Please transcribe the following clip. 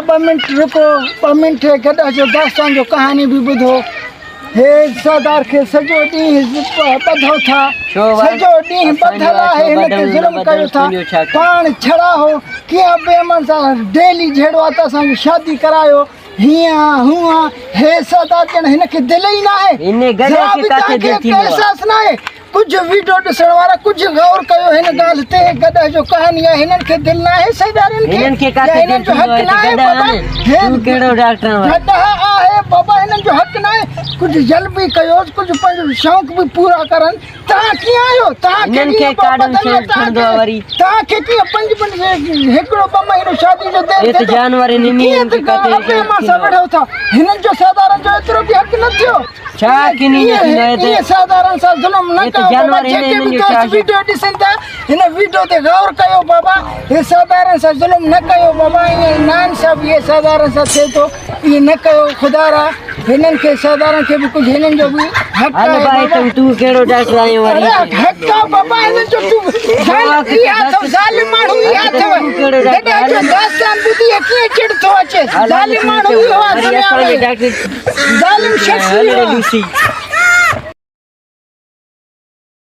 ٻه منٽ رڪو، ٻه منٽ هي گڏهه جو داستان جو ڪهاڻي به ٻڌو. هي سردار کي سڄو ڏينهن ٻڌو ٿا، سڄو ڏينهن ٻڌل آهي، هن تي ظلم ڪيو ٿا. پاڻ ڇڙا هو، ڪيئن بي ايمان سان ڊيلي جهيڙو آ ته اسان جي شادي ڪرايو، هيئن آ هونئن آ. هي سردار ڄڻ هن کي دل ئي ناهي، ذرا به توهان کي احساس ناهي. ڪجهه ويڊيو ڏسڻ وارا ڪجهه غور ڪيو هن ڳالهه تي گڏهه جو ڪهاڻي آهي هنن کي دل ناهي سيدارين کي هنن کي ڪاٿي يا هنن دل جو ٿيندو حق آهي ته ناهي گڏهه بابا آهن هي تون ڪهڙو ڊاڪٽر آهين گڏهه آهي بابا هنن جو حق ناهي ڪجهه جل به ڪيو ڪجهه پنهنجو شوق به پورا ڪرن توهان ڪيئن آهيو توهان کي هنن کي ڪيئن ڪاڏو بدل شوق کڻندو آهي وري توهان کي ڪيئن پنج پنج هڪڙو ٻه مهينو شادي جو دير هي ته ٿئي ٿو جانور آهن انهن ڪيئن کي ڪاٿي ابي شوق مان سان ٿيندو آهي وڙهو ٿا هنن جو سردارن جو ايترو به حق نه ٿيو ڇا ڪني نه ٿيندو آهي ائين سردارن سان ظلم نه هي ته ڪيو بابا جانور آهن جيڪي هنن به جو ڇا دوست شوق ويڊيو ڏسن ٿا هن ويڊيو تي غور ڪيو بابا هي سردارن سان ظلم نه ڪيو بابا ائين ناانصافي هي سردارن سان ٿئي ٿو ائين نه ڪيو خدا را هنن کي سردارن کي به ڪجهه هنن جو به حق هل آهي ڀائي بابا تون تون ڪهڙو ڊاڪٽر آهين وري اري حق آ بابا هنن جو تون ظالم اها اٿو ظالم ماڻهو اها اٿو گڏهه جو داستان ٻڌي ڪيئن چڙ ٿو اچي ظالم ماڻهو اهو آ دنيا ۾ ظالم شخص اهو آ.